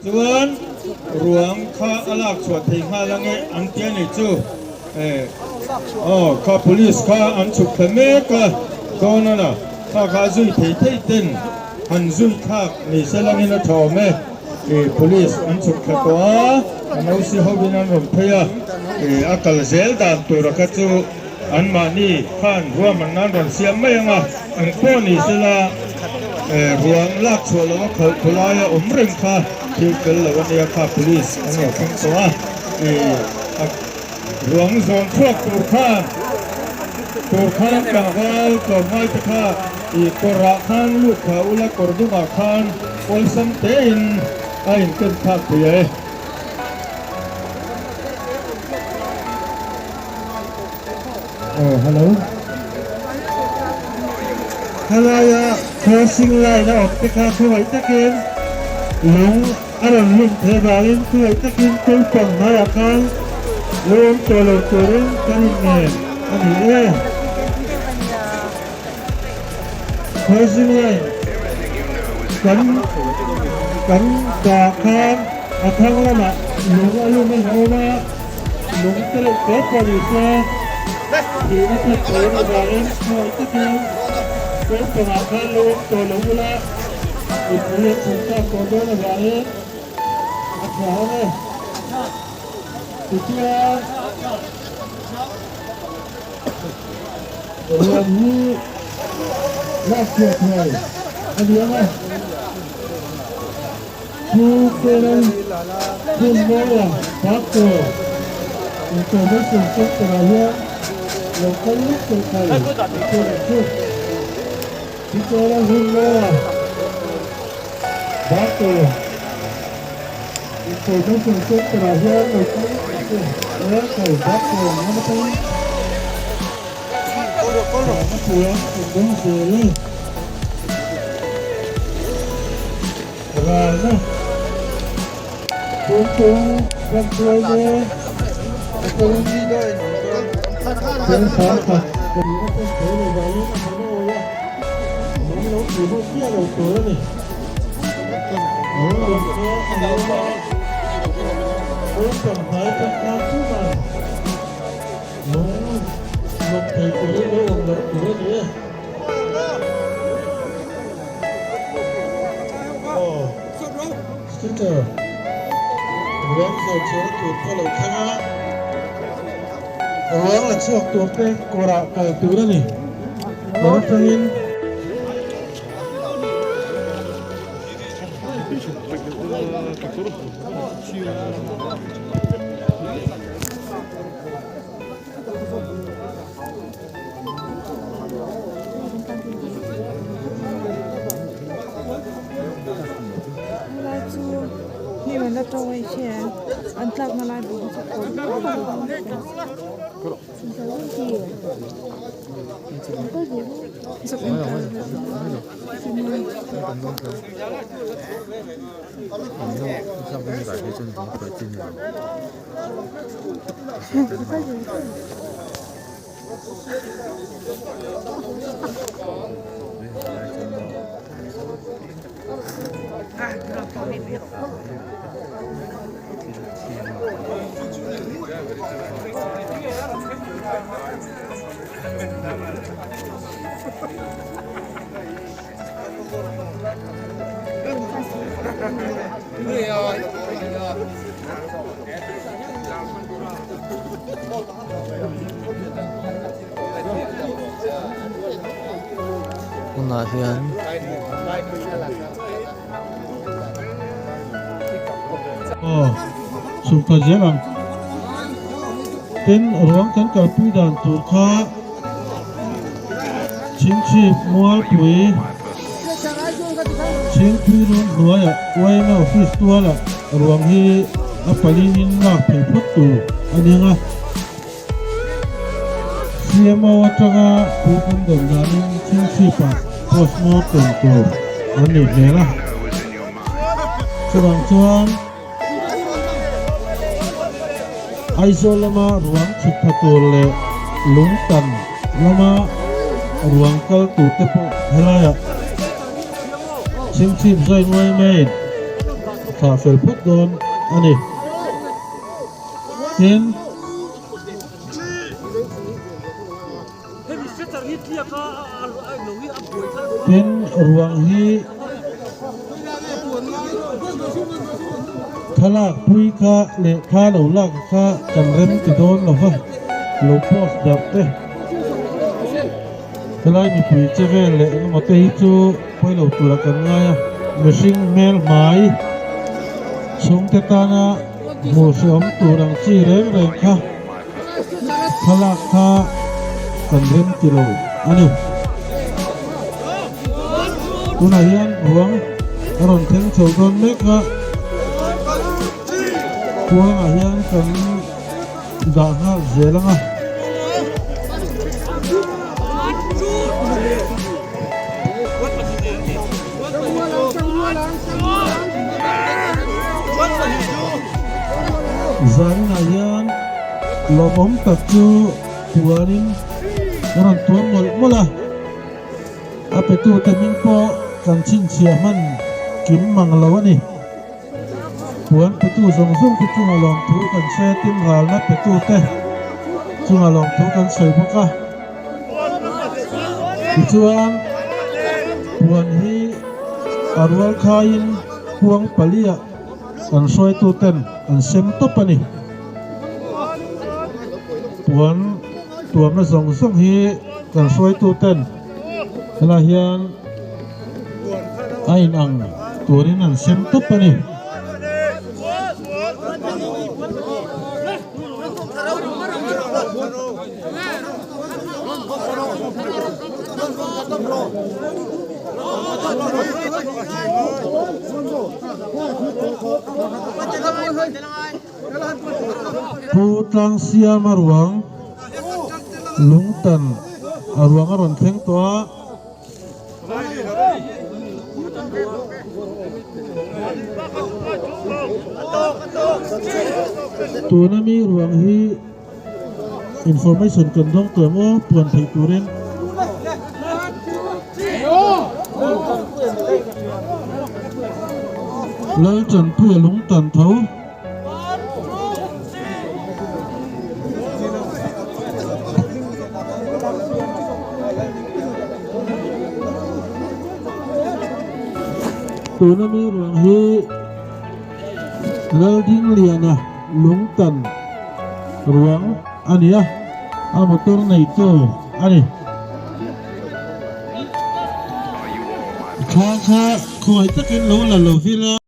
Chuan ruang kha a lak chhuah thei nghal ange an ti a nih chu. Aw kha police kha an chhuk thla mek a, dawn a la, kha kha a zui thei thei ten han zui thlak ni se langin a tha awm e. Police an chhuk thla tawh a, an OC hovin an rawn phei a, a kal zel dan tura kha chu Anmahni khan ruahmanna an rawn siam mai ang a, eng pawh ni sela ruang lak chhuah loh a khalh thu laia awm reng kha thil fel lo a nia kha police an lo thleng tawh a, a ruang zawn chhuak tur khan tur khan tlangval tlawmngai te kha ih kawrah khan lut thla ula kawr dungah khan awlsam tein a inken thlak thei e. Aw hello. Helaia crossing line a awm te kha thuaih takin lung a rawn lum theih avangin thuaih takin kawlpang hmaiah khan lo awm tawh lo turin kan inngen a ni e. Crossing line kan kan dah khan a thang lamah lung a lum a awm a. Lung te leh te pawh ni se thihna thlen thei a avangin hnuai takin naupangah khan lo awm tawh lo ula, mipui an chhan tak tawh dawn avangin a tha ang e. Tichuan ruang hi lak chhuah thuai a ni ang a. Pu Karen Phunmawia Bakto Information Center-ah hian lo kal lawk tawh thei a chuan ang chu. Pu Karen Phunmawia Bakto Information Center-ah hian lo kal lawk ang chu. Karen Bakto lam atangin Rama puan an dawng zel e. Ralna Tungtung Ramtuai te atangin Chengchang khat pahnih a pen thei lo vangin a hman awi a, lung lo tih hawk miah lo tur a ni. Lung lung te a ni awm a, Tungtung hnai atang khan chuman Lung lawm thei turin lo awm loh tur a ni e. Aw, Speaker, ruang zawh chhuahna tur pawh lo thleng a, ruang la chhuak tur te kawrah kal tur a ni. Kawr atangin. Helai chu hnim an la to mai che an tlakna lai bawk hi chu kawr Tunah hian Aw chhungkaw zel ang tin ruang kan kalpui dan tur kha Chhingchhip Mualpui Chhingpui run hnuaiah yma office tualah ruang hi a paliin lak thei phawt tur a ni ang a. CMO atanga thu kan dawn danin Chhingchhipah postmortem tur an nih hmel a. Chuvang chuan Aizawl lama ruang chhuk tha tur leh Lungtan lama ruang kal tur te pawh helaiah Chhingchhip zawi nguai maiin. thlah fel phawt dawn a ni. Tin. Tin, ruang hi thlalak pui kha leh thla lo lak kha kan rem ti dawn lo va, lo post darh te. Helai mipui che vel leh engemaw te hi chu pawi lo tura kan ngai a, mihring hmel hmai chhungte tana hmuh hrehawm tur ang chi reng reng kha thlalak kha kan rem ti lo a ni. Tunah hian ruang a rawn thleng chho dawn mek a, kuangah hian kan dah nghal zel ang a. Zaninah hian lawmawm tak chu puanin a rawn tuam mawlh mawlh a, a petute hming pawh kan chhinchhiah hman kim mang lo a ni. Puan petu zawng zawng te chunga lawmthu kan sawi a, tin ralna petute chunga lawmthu kan sawi bawk a. Tichuan puan hi a rual khaiin kuang paliah kan hruaituten an sem tawp a ni. Puan tuamna zawng zawng hi kan hruaituten helai hian a inang turin an sem tawp a ni. Pu Tlangsiama ruang lungtan a ruang a rawn thleng tawh a. Tuna mi ruang hi information kan dawng tawh em aw puan theih turin. Lalchanpuia lungtan tho. Tuna mi ruang hi Laldingliana lungtan ruang a ni a, a motor neitu a ni. Thla kha khawi takin lo la lo vil a.